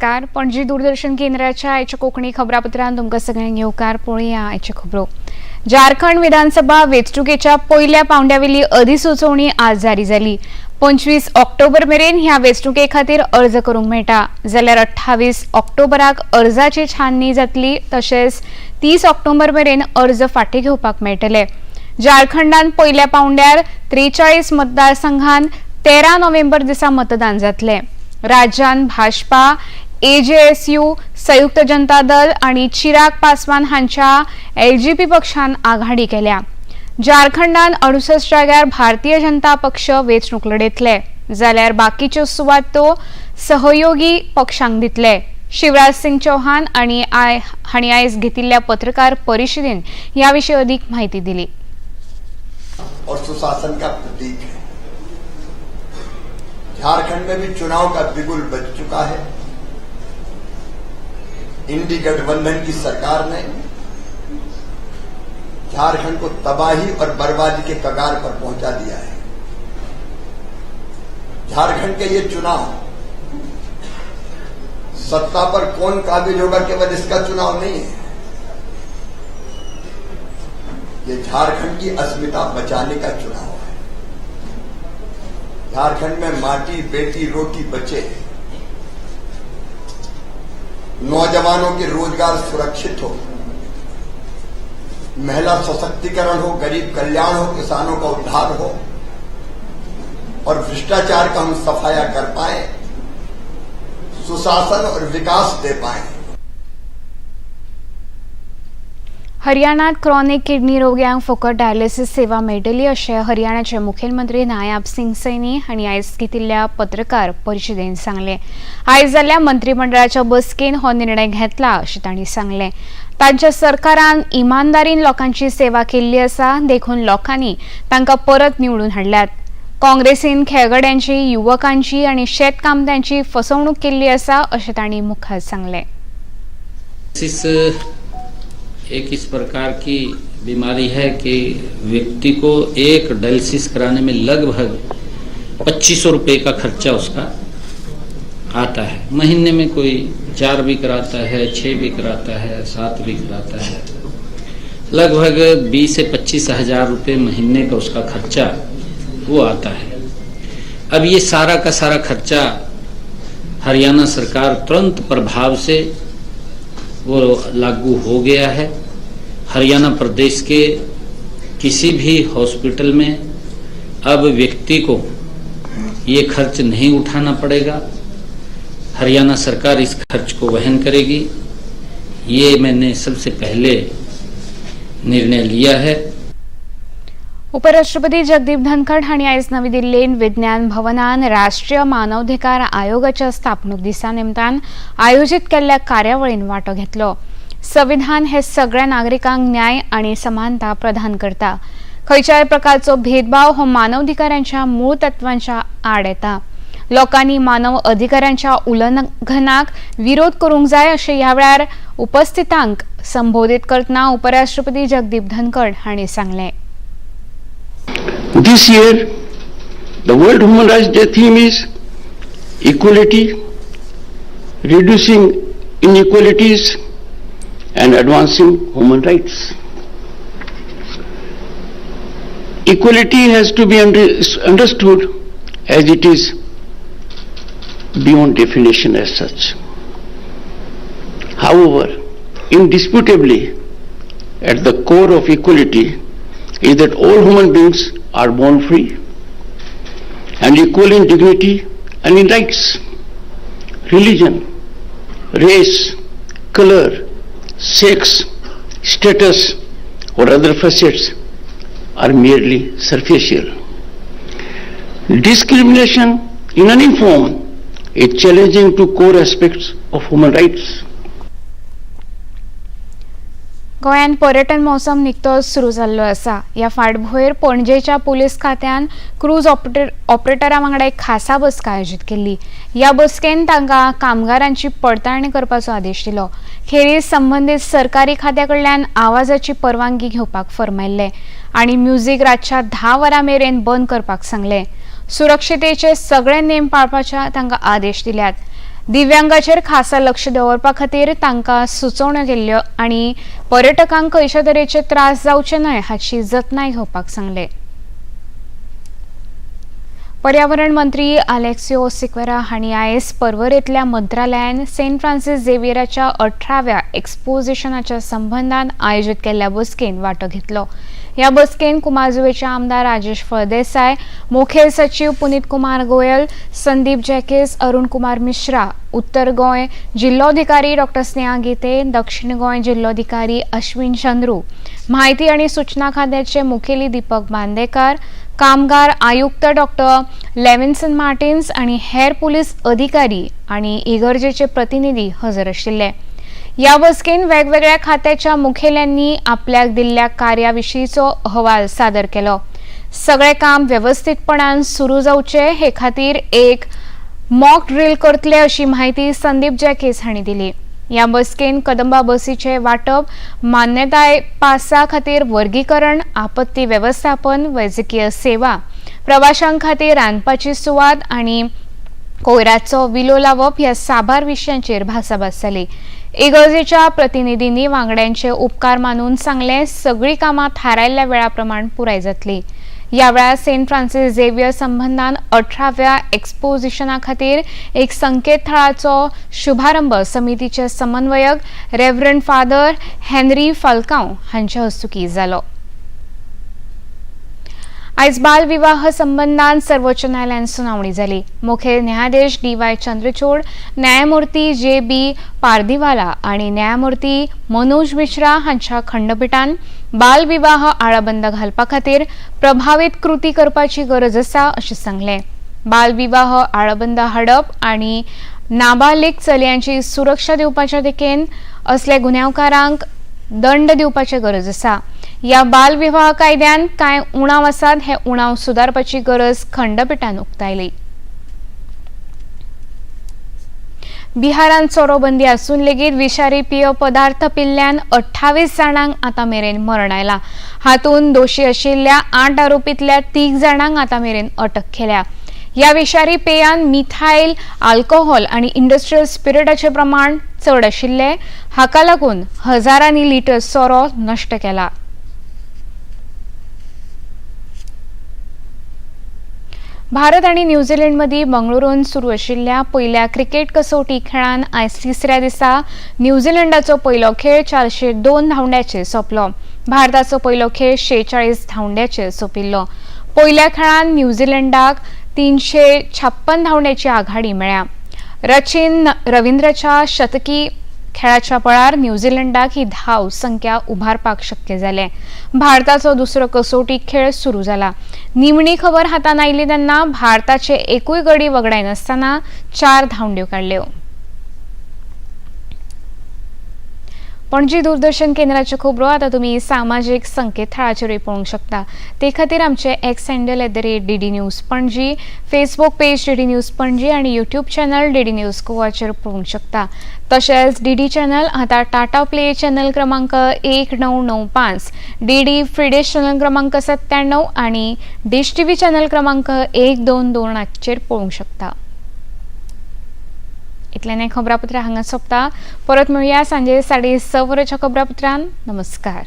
नमस्कार. पणजी दूरदर्शन केंद्राच्या आयच्या कोंकणी खबरापत्रान तुमकां सगळ्यांक येवकार. पळोवया आयच्यो खबरो. झारखंड विधानसभा वेंचणुकेच्या पयल्या पावंड्यावेली अधिसुचोवणी आज जारी जाली. 25 ऑक्टोबर मेरेन ह्या वेंचणुके खातीर अर्ज करूंक मेळटा, जाल्यार 28 ऑक्टोबराक अर्जाची छाननी जातली. तशेंच 30 ऑक्टोबर मेरेन अर्ज फाटीं घेवपाक मेळटले. झारखंडान पयल्या पावंड्यार 43 मतदारसंघात 13 नोव्हेंबर दिसा मतदान जातलें. राज्यान भाजपा, एजेएसयू, संयुक्त जनता दल आणि चिराग पासवान हांच्या एलजीपी पक्षान आघाडी केल्या. झारखंडान 68 जाग्यार भारतीय जनता पक्ष वेंचणूक लढयतले, जाल्यार बाकीच्यो सुवातो सहयोगी पक्षांक दितले. शिवराज सिंग चौहान आणि I हांणी आयज घेतिल्ल्या पत्रकार परिशदेन ह्या विशीं अधिक म्हायती दिली. और सुशासन का प्रतीक है. झारखंड में भी चुनाव का बिगुल बज चुका है. इंडी गठबंधन की सरकार ने झारखंड को तबाही और बर्बादी के कगार पर पहुंचा दिया है. झारखंड के ये चुनाव सत्ता पर कौन काबिज होगा, केवल इसका चुनाव नहीं है. ये झारखंड की अस्मिता बचाने का चुनाव है. झारखंड में माटी, बेटी, रोटी बचे, नौजवानों के रोजगार सुरक्षित हो, महिला सशक्तिकरण हो, गरीब कल्याण हो, किसानों का उद्धार हो और भ्रष्टाचार का हम सफाया कर पाए, सुशासन और विकास दे पाए. हरियाणात क्रॉनिक किडनी रोग्यांक फकत डायलिसीस सेवा मेळटली अशें हरियाणाचे मुखेलमंत्री नायाब सिंग सैनी हांणी आयज घेतिल्ल्या पत्रकार परिशदेन सांगलें. आयज जाल्ल्या मंत्रीमंडळाच्या बसकेन हो निर्णय घेतला अशें तांणी सांगलें. तांच्या सरकारान इमानदारीन लोकांची सेवा केल्ली आसा, देखून लोकांनी तांकां परत निवडून हाडल्यात. काँग्रेसीन खेळगड्यांची, युवकांची आनी शेतकामत्यांची फसवणूक केल्ली आसा अशें तांणी मुखार सांगलें. एक इस प्रकार की बीमारी है कि व्यक्ति को एक डायलिसिस कराने में लगभग 2500 रुपये का खर्चा उसका आता है. महीने में कोई 4 भी कराता है, 6 भी कराता है, 7 भी कराता है. लगभग 20 से 25 हजार रुपये महीने का उसका खर्चा वो आता है. अब ये सारा का सारा खर्चा हरियाणा सरकार तुरंत प्रभाव से वो लागू हो गया है. हरियाणा प्रदेश के किसी भी हॉस्पिटल में अब व्यक्ति को ये खर्च नहीं उठाना पड़ेगा. हरियाणा सरकार इस खर्च को वहन करेगी. ये मैंने सबसे पहले निर्णय लिया है. उपराष्ट्रपती जगदीप धनखड हांणी आयज नवी दिल्लीन विज्ञान भवनान राष्ट्रीय मानवाधिकार आयोगाच्या स्थापणूक दिसा निमतान आयोजीत केल्ल्या कार्यावळीन वांटो घेतलो. संविधान हे सगळ्या नागरिकांक न्याय आनी समानता प्रदान करता. खंयच्याय प्रकारचो भेदभाव हो मानवाधिकारांच्या मूळ तत्वांच्या आड येता. लोकांनी मानव अधिकारांच्या उल्लंघनाक विरोध करूंक जाय अशें ह्या वेळार उपस्थितांक संबोधीत करतना उपराष्ट्रपती जगदीप धनखड हांणी सांगलें. This year, the World Human Rights Day theme is equality, reducing inequalities and advancing human rights. Equality has to be understood as it is beyond definition as such. However, indisputably, at the core of equality is that all human beings are born free and equal in dignity and in rights. Religion, race, color, sex, status or other facets are merely superficial. Discrimination in any form is challenging to core aspects of human rights. गोंयांत पर्यटन मोसम निकतोच सुरू जाल्लो आसा. ह्या फाटभुंयेर पणजेच्या पुलीस खात्यान क्रूज ऑपरेटरा वांगडा एक खासा बसका आयोजीत केल्ली. ह्या बसकेन तांकां कामगारांची पडताळणी करपाचो आदेश दिलो. खेरीज संबंदीत सरकारी खात्या कडल्यान आवाजाची परवानगी घेवपाक फर्मायल्लें आनी म्युझीक रातच्या 10 वरां मेरेन बंद करपाक सांगलें. सुरक्षतेचे सगळे नेम पाळपाचे तांकां आदेश दिल्यात. दिव्यांगाचेर खासा लक्ष दवरपा खातीर तांकां सुचोवण्यो केल्ल्यो आनी पर्यटकांक खंयच्या तरेचे त्रास जावचे न्हय हाची जतनाय घेवपाक सांगलें. पर्यावरण मंत्री आलेक्सियो सिक्वेरा हांणी आयज पर्वरेंतल्या मंत्रालयान सेंट फ्रांसीस झेवियराच्या 18व्या एक्सपोजिशनाच्या संबंदान आयोजीत केल्ल्या बसकेन वांटो घेतलो. ह्या बसकेन कुमारजुवेचे आमदार राजेश फळदेसाय, मुखेल सचीव पुनीत कुमार गोयल, संदीप जॅकेस, अरुण कुमार मिश्रा, उत्तर गोंय जिल्लोधिकारी डॉ स्नेहा गीते, दक्षिण गोंय जिल्लोधिकारी अश्विन चंद्रू, म्हायती आनी सूचना खात्याचे मुखेली दीपक बांदेकार, कामगार आयुक्त डॉ लेविन्सन मार्टिन्स आनी हेर पुलीस अधिकारी आनी इगर्जेचे प्रतिनिधी हजर आशिल्ले. ह्या बसकेन वेगवेगळ्या खात्याच्या मुखेल्यांनी आपल्याक दिल्ल्या कार्याविशींचो अहवाल सादर केलो. सगळें काम वेवस्थीतपणान सुरू जावचें हे खातीर एक मॉक ड्रील करतले अशी म्हायती संदीप जॅकेस हांणी दिली. ह्या बसकेन कदंबा बसीचे वांटप, मान्यताय पासा खातीर वर्गीकरण, आपत्ती वेवस्थापन, वैजकीय सेवा, प्रवाशां खातीर रांदपाची सुवात आनी कोयराचो विलो लावप ह्या साबार विशयांचेर भासाभास जाली. इगर्जेच्या प्रतिनिधींनी वांगड्यांचे उपकार मानून सांगलें, सगळीं कामां थारायल्ल्या वेळा प्रमाण पुराय जातली. ह्या वेळार सेंट फ्रांसीस झेवियर संबंदान 18व्या एक्सपोजिशना खातीर एक संकेतथळाचो शुभारंभ समितीचे समन्वयक रेव्हरंड फादर हेनरी फाल्कांव हांचे हस्तुकीं जालो. आयज बाल विवाह संबंदान सर्वोच्च न्यायालयान सुनावणी जाली. मुखेल न्यायाधीश डी.वाय. चंद्रचूड, न्यायमूर्ती जे.बी. पारदीवाला आनी न्यायमूर्ती मनोज मिश्रा हांच्या खंडपिठान बाल विवाह आळाबंद घालपा खातीर प्रभावीत कृती करपाची गरज आसा अशें सांगलें. बाल विवाह आळाबंद हाडप आनी नाबालीग चलयांची सुरक्षा दिवपाच्या दिकेन असले गुन्यांवकारांक दंड दिवपाची गरज आसा. ह्या बाल विवाह कायद्यान कांय उणाव आसात, हे उणाव सुदारपाची गरज खंडपिठान उक्तायली. बिहारांत सोरोबंदी आसून लेगीत विशारी पेय पदार्थ पिल्ल्यान 28 जाणांक आतां मेरेन मरण आयलां. हातूंत दोशी आशिल्ल्या 8 आरोपींतल्या 3 जाणांक आतां मेरेन अटक केल्या. ह्या विशारी पेयान मिथायल आल्कोहोल आनी इंडस्ट्रियल स्पिरिटाचें प्रमाण चड आशिल्लें. हाका लागून हजारांनी लिटर सोरो नश्ट केला. भारत आनी न्यूझीलंड मदीं बंगळुरून सुरू आशिल्ल्या पयल्या क्रिकेट कसोटी खेळान आयज तिसऱ्या दिसा न्यूझीलंडाचो पयलो खेळ 402 धांवड्याचेर सोंपलो. भारताचो पयलो खेळ 46 धांवड्याचेर सोंपिल्लो. पयल्या खेळान न्यूझीलंडाक 356 धांवड्याची आघाडी मेळ्ळ्या. रचिन रविंद्राच्या शतकी खेळाच्या बळार न्यूझीलंडाक ही धाव संख्या उबारपाक शक्य जालें. भारताचो दुसरो कसोटी खेळ सुरू जाला. निमणी खबर हातान आयली तेन्ना भारताचे एकूय गडी वगडायनासतना 4 धांवड्यो काडल्यो. पणजी दूरदर्शन केंद्राच्यो खबरो आतां तुमी सामाजीक संकेतथळाचेरूय पळोवंक शकता. ते खातीर आमचे X handle @DD News Panaji, Facebook page DD News Panaji आनी यूट्यूब चॅनल डीडी न्यूज गोवाचेर पळोवंक शकता. तशेंच डीडी चॅनल आतां टाटा प्ले चॅनल क्रमांक 1995, डीडी फ्रीडिश चॅनल क्रमांक 97 आनी डिश टीव्ही चॅनल क्रमांक 1228चेर पळोवंक शकता. इतल्यान खबरापत्र हांगा सोंपता. परत मेळुया सांजे 6:30 वरांच्या खबरापत्रान. नमस्कार.